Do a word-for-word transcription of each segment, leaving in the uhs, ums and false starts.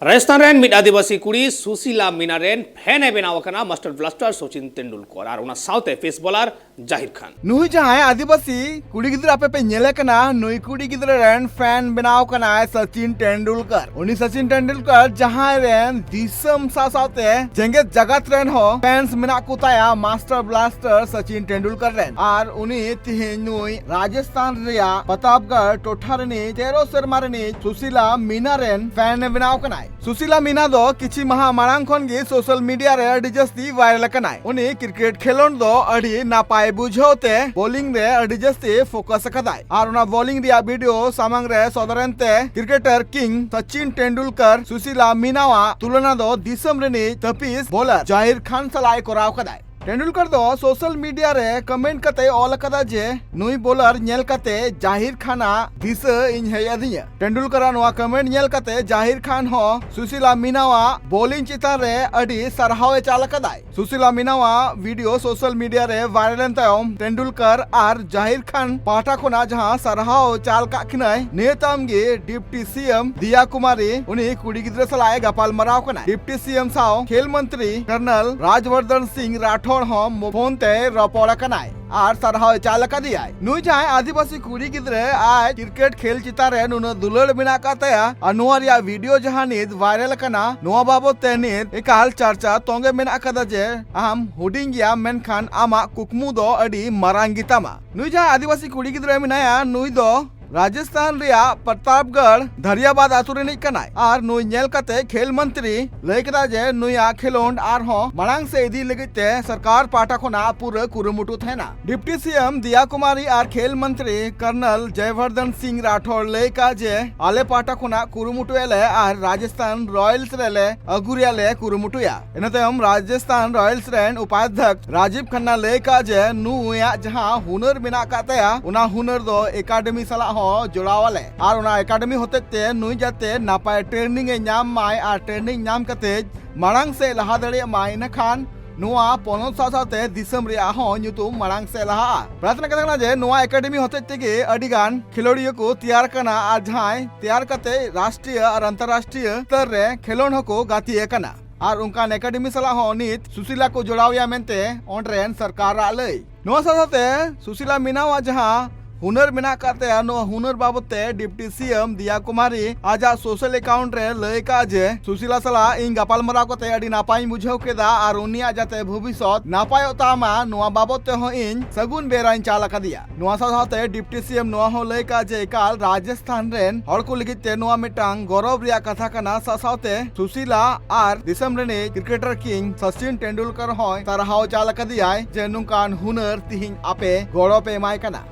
ᱨᱟᱡᱚᱥᱛᱷᱟᱱ ᱨᱮᱱ ᱢᱤᱫ ᱟᱹᱫᱤᱵᱟᱹᱥᱤ ᱠᱩᱲᱤ ᱥᱩᱥᱤᱞᱟ ᱢᱤᱱᱟ ᱨᱮᱱ ᱯᱷᱮᱱ ᱮ ᱵᱮᱱᱟᱣ ᱟᱠᱟᱱᱟ ᱢᱟᱥᱴᱟᱨ ᱵᱞᱟᱥᱴᱟᱨ ᱥᱚᱪᱤᱱ ᱛᱮᱱᱰᱩᱞᱠᱚᱨ ᱟᱨ ᱚᱱᱟ ᱥᱟᱶᱛᱮ ᱯᱮᱥ ᱵᱚᱞᱟᱨ ᱡᱟᱦᱤᱨ ᱠᱷᱟᱱ᱾ ᱱᱩᱭ ᱡᱟᱦᱟᱸᱭ ᱟᱹᱫᱤᱵᱟᱹᱥᱤ ᱠᱩᱲᱤ ᱜᱤᱫᱽᱨᱟᱹ ᱟᱯᱮ ᱯᱮ ᱧᱮᱞᱮ ᱠᱟᱱᱟ, ᱱᱩᱭ ᱠᱩᱲᱤ ᱜᱤᱫᱽᱨᱟᱹ ᱨᱮᱱ ᱯᱷᱮᱱ ᱵᱮᱱᱟᱣ ᱠᱟᱱᱟᱭ ᱥᱚᱪᱤᱱ ᱴᱮᱱᱰᱩᱞᱠᱟᱨ᱾ ᱩᱱᱤ ᱥᱚᱪᱤᱱ ᱴᱮᱱᱰᱩᱞᱠᱟᱨ ᱡᱟᱦᱟᱸᱭ ᱨᱮᱱ ᱫᱤᱥᱚᱢ ᱥᱟᱶ ᱥᱟᱶᱛᱮ ᱡᱮᱜᱮᱛ ᱡᱟᱠᱟᱛ ᱨᱮᱱ ᱦᱚᱸ ᱯᱷᱮᱱᱥ ᱢᱮᱱᱟᱜ ᱠᱚ ᱛᱟᱭᱟ ᱢᱟᱥᱴᱟᱨ ᱵᱞᱟᱥᱴᱟᱨ ᱥᱚᱪᱤᱱ ᱴᱮᱱᱰᱩᱞᱠᱟᱨ ᱨᱮᱱ᱾ ᱟᱨ ᱩᱱᱤ ᱛᱤᱦᱤᱧ ᱱᱩᱭ ᱨᱟᱡᱚᱥᱛᱷᱟᱱ ᱨᱮᱭᱟᱜ ᱯᱨᱚᱛᱟᱯᱜᱚᱲ ᱴᱚᱴᱷᱟ ᱨᱤᱱᱤᱡ ᱛᱮᱨᱚ ᱥᱮᱨᱢᱟ ᱨᱤᱱᱤᱡ ᱥᱩᱥᱤᱞᱟ ᱢᱤᱱᱟ ᱨᱮᱱ ᱯᱷᱮᱱ ᱮ ᱵᱮᱱᱟᱣ ᱠᱟᱱᱟᱭ᱾ ᱥᱩᱥᱤᱞᱟ ᱢᱤᱱᱟ ᱫᱚ ᱠᱤᱪᱷᱤ ᱢᱟᱦᱟ ᱢᱟᱲᱟᱝ ᱠᱷᱚᱱ ᱜᱮ ᱥᱳᱥᱟᱞ ᱢᱤᱰᱤᱭᱟ ᱨᱮ ᱟᱹᱰᱤ ᱡᱟᱹᱥᱛᱤ ᱵᱷᱟᱭᱨᱟᱞ ᱟᱠᱟᱱᱟᱭ᱾ ᱩᱱᱤ ᱠᱨᱤᱠᱮᱴ ᱠᱷᱮᱞᱳᱸᱰ ᱫᱚ ᱟᱹᱰᱤ ᱱᱟᱯᱟᱭ ᱵᱩᱡᱷᱟᱹᱣ ᱛᱮ ᱵᱳᱞᱤᱝ ᱨᱮ ᱟᱹᱰᱤ ᱡᱟᱹᱥᱛᱤ ᱯᱷᱳᱠᱟᱥ ᱟᱠᱟᱫᱟᱭ᱾ ᱟᱨ ᱚᱱᱟ ᱵᱳᱞᱤᱝ ᱨᱮᱭᱟᱜ ᱵᱷᱤᱰᱤᱭᱳ ᱥᱟᱢᱟᱝ ᱨᱮ ᱥᱚᱫᱚᱨ ᱮᱱᱛᱮ ᱠᱨᱤᱠᱮᱴᱟᱨ ᱠᱤᱝ ᱥᱚᱪᱤᱱ ᱴᱮᱱᱰᱩᱞᱠᱟᱨ ᱥᱩᱥᱤᱞᱟ ᱢᱤᱱᱟᱣᱟᱜ ᱛᱩᱞᱚᱱᱟ ᱫᱚ ᱫᱤᱥᱚᱢ ᱨᱤᱱᱤᱡ ᱛᱟᱹᱯᱤᱥ ᱵᱳᱞᱟᱨ ᱡᱟᱦᱤᱨ ᱠᱷᱟᱱ ᱥᱟᱞᱟᱜ ᱮ ᱠᱚᱨᱟᱣ ᱟᱠᱟᱫᱟᱭ᱾ ᱴᱮᱱᱰᱩᱞᱠᱟᱨ ᱫᱚ ᱥᱳᱥᱟᱞ ᱢᱤᱰᱤᱭᱟ ᱨᱮ ᱠᱚᱢᱮᱱᱴ ᱠᱟᱛᱮ ᱚᱞ ᱟᱠᱟᱫᱟ ᱡᱮ, "ᱱᱩᱭ ᱵᱳᱞᱟᱨ ᱧᱮᱞ ᱠᱟᱛᱮ ᱡᱟᱦᱤᱨ ᱠᱷᱟᱱᱟᱜ ᱫᱤᱥᱟᱹ ᱤᱧ ᱦᱮᱡ ᱟᱹᱫᱤᱧᱟ᱾" ᱴᱮᱱᱰᱩᱞᱠᱟᱨᱟᱜ ᱱᱚᱣᱟ ᱠᱚᱢᱮᱱᱴ ᱧᱮᱞ ᱠᱟᱛᱮ ᱡᱟᱦᱤᱨ ᱠᱷᱟᱱ ᱦᱚᱸ ᱥᱩᱥᱤᱞᱟ ᱢᱤᱱᱟᱣᱟᱜ ᱵᱳᱞᱤᱝ ᱪᱮᱛᱟᱱ ᱨᱮ ᱟᱹᱰᱤ ᱥᱟᱨᱦᱟᱣ ᱮ ᱪᱟᱞ ᱟᱠᱟᱫᱟᱭ᱾ ᱥᱩᱥᱤᱞᱟ ᱢᱤᱱᱟᱣᱟᱜ ᱵᱷᱤᱰᱤᱭᱳ ᱥᱳᱥᱟᱞ ᱢᱤᱰᱤᱭᱟ ᱨᱮ ᱵᱷᱟᱭᱨᱟᱞ ᱮᱱ ᱛᱟᱭᱚᱢ ᱴᱮᱱᱰᱩᱞᱠᱟᱨ ᱟᱨ ᱡᱟᱦᱤᱨ ᱠᱷᱟᱱ ᱯᱟᱦᱴᱟ ᱠᱷᱚᱱᱟᱜ ᱡᱟᱦᱟᱸ ᱥᱟᱨᱦᱟᱣ ᱪᱟᱞ ᱠᱟᱜ ᱠᱤᱱᱟᱭ, ᱱᱤᱭᱟᱹ ᱛᱟᱭᱚᱢ ᱜᱮ ᱰᱤᱯᱴᱤ ᱥᱤ ᱮᱢ ᱫᱤᱭᱟ ᱠᱩᱢᱟᱨᱤ ᱩᱱᱤ ᱠᱩᱲᱤ ᱜᱤᱫᱽᱨᱟᱹ ᱥᱟᱞᱟᱜ ᱮ ᱜᱟᱯᱟᱞ ᱢᱟᱨᱟᱣ ᱠᱟᱱᱟ᱾ ᱰᱤᱯᱴᱤ ᱥᱤ ᱮᱢ ᱥᱟᱶ ᱠᱷᱮᱞ ᱢᱚᱱᱛᱨᱤ ᱠᱚᱨᱱᱚᱞ ᱨᱟᱡᱽᱵᱚᱨᱫᱷᱚᱱ ᱥᱤᱝ ᱨᱟᱴᱷᱳᱲ ᱦᱚᱸ ᱯᱷᱳᱱ ᱛᱮ ᱨᱚᱯᱚᱲ ᱟᱠᱟᱱᱟᱭ ᱟᱨ ᱥᱟᱨᱦᱟᱣ ᱮ ᱪᱟᱞ ᱟᱠᱟᱫᱮᱭᱟᱭ᱾ ᱱᱩᱭ ᱡᱟᱦᱟᱸᱭ ᱟᱹᱫᱤᱵᱟᱹᱥᱤ ᱠᱩᱲᱤ ᱜᱤᱫᱽᱨᱟᱹ ᱟᱡ ᱠᱨᱤᱠᱮᱴ ᱠᱷᱮᱞ ᱪᱮᱛᱟᱱ ᱨᱮ ᱱᱩᱱᱟᱹᱜ ᱫᱩᱞᱟᱹᱲ ᱢᱮᱱᱟᱜ ᱟᱠᱟᱫ ᱛᱟᱭᱟ ᱟᱨ ᱱᱚᱣᱟ ᱨᱮᱭᱟᱜ ᱵᱷᱤᱰᱤᱭᱳ ᱡᱟᱦᱟᱸ ᱱᱤᱛ ᱵᱷᱟᱭᱨᱟᱞ ᱟᱠᱟᱱᱟ, ᱱᱚᱣᱟ ᱵᱟᱵᱚᱛ ᱛᱮ ᱱᱤᱛ ᱮᱠᱟᱞ ᱪᱟᱨᱪᱟ ᱛᱚᱸᱜᱮ ᱢᱮᱱᱟᱜ ᱟᱠᱟᱫᱟ ᱡᱮ ᱟᱢ ᱦᱩᱰᱤᱧ ᱜᱮᱭᱟᱢ, ᱢᱮᱱᱠᱷᱟᱱ ᱟᱢᱟᱜ ᱠᱩᱠᱢᱩ ᱫᱚ ᱟᱹᱰᱤ ᱢᱟᱨᱟᱝ ᱜᱮᱛᱟᱢᱟ᱾ ᱱᱩᱭ ᱡᱟᱦᱟᱸ ᱟᱹᱫᱤᱵᱟᱹᱥᱤ ᱠᱩᱲᱤ ᱜᱤᱫᱽᱨᱟᱹ ᱢᱮᱱᱟᱭᱟ, ᱱᱩᱭ ᱫᱚ ᱨᱟᱡᱚᱥᱛᱷᱟᱱ ᱨᱮᱭᱟᱜ ᱯᱨᱚᱛᱟᱯᱜᱚᱲ ᱫᱷᱟᱨᱤᱭᱟᱵᱟᱫ ᱟᱛᱳ ᱨᱤᱱᱤᱡ ᱠᱟᱱᱟᱭ᱾ ᱟᱨ ᱱᱩᱭ ᱧᱮᱞ ᱠᱟᱛᱮ ᱠᱷᱮᱞ ᱢᱚᱱᱛᱨᱤ ᱞᱟᱹᱭ ᱠᱮᱫᱟ ᱡᱮ ᱱᱩᱭᱟᱜ ᱠᱷᱮᱞᱳᱸᱰ ᱟᱨᱦᱚᱸ ᱢᱟᱲᱟᱝ ᱥᱮᱫ ᱤᱫᱤ ᱞᱟᱹᱜᱤᱫ ᱛᱮ ᱥᱚᱨᱠᱟᱨ ᱯᱟᱦᱴᱟ ᱠᱷᱚᱱᱟᱜ ᱯᱩᱨᱟᱹ ᱠᱩᱨᱩᱢᱩᱴᱩ ᱛᱟᱦᱮᱱᱟ᱾ ᱰᱤᱯᱴᱤ ᱥᱤ ᱮᱢ ᱫᱤᱭᱟ ᱠᱩᱢᱟᱨᱤ ᱟᱨ ᱠᱷᱮᱞ ᱢᱚᱱᱛᱨᱤ ᱠᱚᱨᱱᱚᱞ ᱡᱚᱭᱵᱚᱨᱫᱷᱚᱱ ᱥᱤᱝ ᱨᱟᱴᱷᱳᱲ ᱞᱟᱹᱭ ᱠᱟᱜ ᱡᱮ ᱟᱞᱮ ᱯᱟᱦᱴᱟ ᱠᱷᱚᱱᱟᱜ ᱠᱩᱨᱩᱢᱩᱴᱩᱭᱟᱞᱮ ᱟᱨ ᱨᱟᱡᱚᱥᱛᱷᱟᱱ ᱨᱚᱭᱮᱞᱥ ᱨᱮᱞᱮ ᱟᱹᱜᱩ ᱨᱮᱭᱟᱜ ᱞᱮ ᱠᱩᱨᱩᱢᱩᱴᱩᱭᱟ᱾ ᱤᱱᱟᱹ ᱛᱟᱭᱚᱢ ᱨᱟᱡᱚᱥᱛᱷᱟᱱ ᱨᱚᱭᱮᱞᱥ ᱨᱮᱱ ᱩᱯᱟᱫᱷᱭᱚᱠ ᱨᱟᱡᱤᱵ ᱠᱷᱟᱱᱱᱟ ᱞᱟᱹᱭ ᱠᱟᱜ ᱡᱮ ᱱᱩᱭᱟᱜ ᱡᱟᱦᱟᱸ ᱦᱩᱱᱟᱹᱨ ᱢᱮᱱᱟᱜ ᱟᱠᱟᱫ ᱛᱟᱭᱟ, ᱚᱱᱟ ᱦᱩᱱᱟᱹᱨ ᱫᱚ ᱮᱠᱟᱰᱮᱢᱤ ᱥᱟᱞᱟᱜ ᱦᱚᱸ ᱡᱚᱲᱟᱣ ᱟᱞᱮ ᱟᱨ ᱚᱱᱟ ᱮᱠᱟᱰᱮᱢᱤ ᱦᱚᱛᱮᱡ ᱛᱮ ᱱᱩᱭ ᱡᱟᱛᱮ ᱱᱟᱯᱟᱭ ᱴᱨᱮᱱᱤᱝ ᱮ ᱧᱟᱢ ᱢᱟᱭ ᱟᱨ ᱴᱨᱮᱱᱤᱝ ᱧᱟᱢ ᱠᱟᱛᱮ ᱢᱟᱲᱟᱝ ᱥᱮᱫ ᱞᱟᱦᱟ ᱫᱟᱲᱮᱭᱟᱜ ᱢᱟᱭ, ᱤᱱᱟᱹᱠᱷᱟᱱ ᱱᱚᱣᱟ ᱯᱚᱱᱚᱛ ᱥᱟᱶ ᱥᱟᱶᱛᱮ ᱫᱤᱥᱚᱢ ᱨᱮᱭᱟᱜ ᱦᱚᱸ ᱧᱩᱛᱩᱢ ᱢᱟᱲᱟᱝ ᱥᱮᱫ ᱞᱟᱦᱟᱜᱼᱟ᱾ ᱵᱟᱲᱟᱭ ᱛᱮᱱᱟᱜ ᱠᱟᱛᱷᱟ ᱠᱟᱱᱟ ᱡᱮ ᱱᱚᱣᱟ ᱮᱠᱟᱰᱮᱢᱤ ᱦᱚᱛᱮᱡ ᱛᱮᱜᱮ ᱟᱹᱰᱤ ᱜᱟᱱ ᱠᱷᱮᱞᱳᱰᱤᱭᱟᱹ ᱠᱚ ᱛᱮᱭᱟᱨ ᱠᱟᱱᱟ ᱟᱨ ᱡᱟᱦᱟᱸᱭ ᱛᱮᱭᱟᱨ ᱠᱟᱛᱮ ᱨᱟᱥᱴᱨᱤᱭᱚ ᱟᱨ ᱟᱱᱛᱚᱨᱨᱟᱥᱴᱨᱤᱭᱚ ᱥᱛᱚᱨ ᱨᱮ ᱠᱷᱮᱞᱳᱰ ᱦᱚᱸᱠᱚ ᱜᱟᱛᱮ ᱟᱠᱟᱱᱟ᱾ ᱟᱨ ᱚᱱᱠᱟᱱ ᱮᱠᱟᱰᱮᱢᱤ ᱥᱟᱞᱟᱜ ᱦᱚᱸ ᱱᱤᱛ ᱥᱩᱥᱤᱞᱟ ᱠᱚ ᱡᱚᱲᱟᱣ ᱮᱭᱟ ᱢᱮᱱᱛᱮ ᱚᱸᱰᱮ ᱨᱮᱱ ᱥᱚᱨᱠᱟᱨᱟᱜ ᱞᱟᱹᱭ᱾ ᱱᱚᱣᱟ ᱥᱟᱶ ᱥᱟᱶᱛᱮ ᱥᱩᱥᱤᱞᱟ ᱢᱮᱱᱟᱣᱟᱜ ᱡᱟᱦᱟᱸ ᱦᱩᱱᱟᱹᱨ ᱢᱮᱱᱟᱜ ᱟᱠᱟᱫ ᱛᱟᱭᱟ, ᱱᱚᱣᱟ ᱦᱩᱱᱟᱹᱨ ᱵᱟᱵᱚᱛ ᱛᱮ ᱰᱤᱯᱴᱤ ᱥᱤ ᱮᱢ ᱫᱤᱭᱟ ᱠᱩᱢᱟᱨᱤ ᱟᱡᱟᱜ ᱥᱳᱥᱟᱞ ᱮᱠᱟᱣᱩᱱᱴ ᱨᱮ ᱞᱟᱹᱭ ᱠᱟᱜᱼᱟ ᱡᱮ ᱥᱩᱥᱤᱞᱟ ᱥᱟᱞᱟᱜ ᱤᱧ ᱜᱟᱯᱟᱞᱢᱟᱨᱟᱣ ᱠᱟᱛᱮ ᱟᱹᱰᱤ ᱱᱟᱯᱟᱭᱤᱧ ᱵᱩᱡᱷᱟᱹᱣ ᱠᱮᱫᱟ ᱟᱨ ᱩᱱᱤᱭᱟᱜ ᱡᱟᱛᱮ ᱵᱷᱚᱵᱤᱥᱥᱚᱛ ᱱᱟᱯᱟᱭᱚᱜ ᱛᱟᱢᱟ, ᱱᱚᱣᱟ ᱵᱟᱵᱚᱛ ᱛᱮᱦᱚᱸ ᱤᱧ ᱥᱟᱹᱜᱩᱱ ᱵᱮᱨᱟᱧ ᱪᱟᱞ ᱟᱠᱟᱫᱮᱭᱟ᱾ ᱱᱚᱣᱟ ᱥᱟᱶ ᱥᱟᱶᱛᱮ ᱰᱤᱯᱴᱤ ᱥᱤ ᱮᱢ ᱱᱚᱣᱟ ᱦᱚᱸ ᱞᱟᱹᱭ ᱠᱟᱜᱼᱟ ᱡᱮ ᱮᱠᱟᱞ ᱨᱟᱡᱚᱥᱛᱷᱟᱱ ᱨᱮᱱ ᱦᱚᱲ ᱠᱚ ᱞᱟᱹᱜᱤᱫ ᱛᱮ ᱱᱚᱣᱟ ᱢᱤᱫᱴᱟᱝ ᱜᱚᱨᱚᱵ ᱨᱮᱭᱟᱜ ᱠᱟᱛᱷᱟ ᱠᱟᱱᱟ᱾ ᱥᱟᱶ ᱥᱟᱶᱛᱮ ᱥᱩᱥᱤᱞᱟ ᱟᱨ ᱫᱤᱥᱚᱢ ᱨᱤᱱᱤᱡ ᱠᱨᱤᱠᱮᱴᱟᱨ ᱠᱤᱝ ᱥᱚᱪᱤᱱ ᱴᱮᱱᱰᱩᱞᱠᱟᱨ ᱦᱚᱸᱭ ᱥᱟᱨᱦᱟᱣ ᱪᱟᱞ ᱟᱠᱟᱫᱮᱭᱟᱭ ᱡᱮ ᱱᱚᱝᱠᱟᱱ ᱦᱩᱱᱟᱹᱨ ᱛᱤᱦᱤᱧ ᱟᱯᱮ ᱜᱚᱲᱚ ᱯᱮ ᱮᱢᱟᱭ ᱠᱟᱱᱟ᱾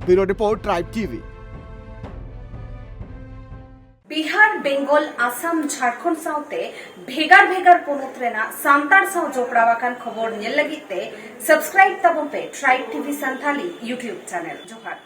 ᱵᱤᱭᱩᱨᱳ ᱨᱤᱯᱳᱨᱴ, ᱴᱨᱟᱭᱤᱵᱽ ᱴᱤ ᱵᱷᱤ᱾ ᱵᱤᱦᱟᱨ, ᱵᱮᱝᱜᱚᱞ, ᱟᱥᱟᱢ, ᱡᱷᱟᱲᱠᱷᱚᱸᱰ ᱥᱟᱶᱛᱮ ᱵᱷᱮᱜᱟᱨ ᱵᱷᱮᱜᱟᱨ ᱯᱚᱱᱚᱛ ᱨᱮᱱᱟᱜ ᱥᱟᱱᱛᱟᱲ ᱥᱟᱶ ᱡᱚᱯᱲᱟᱣ ᱟᱠᱟᱱ ᱠᱷᱚᱵᱚᱨ ᱧᱮᱞ ᱞᱟᱹᱜᱤᱫ ᱛᱮ ᱥᱟᱵᱥᱠᱨᱟᱭᱤᱵ ᱛᱟᱵᱚᱱ ᱯᱮ ᱴᱨᱟᱭᱤᱵᱽ ᱴᱤ ᱵᱷᱤ ᱥᱟᱱᱛᱷᱟᱞᱤ YouTube ᱪᱮᱱᱮᱞ᱾ ᱡᱚᱦᱟᱨ᱾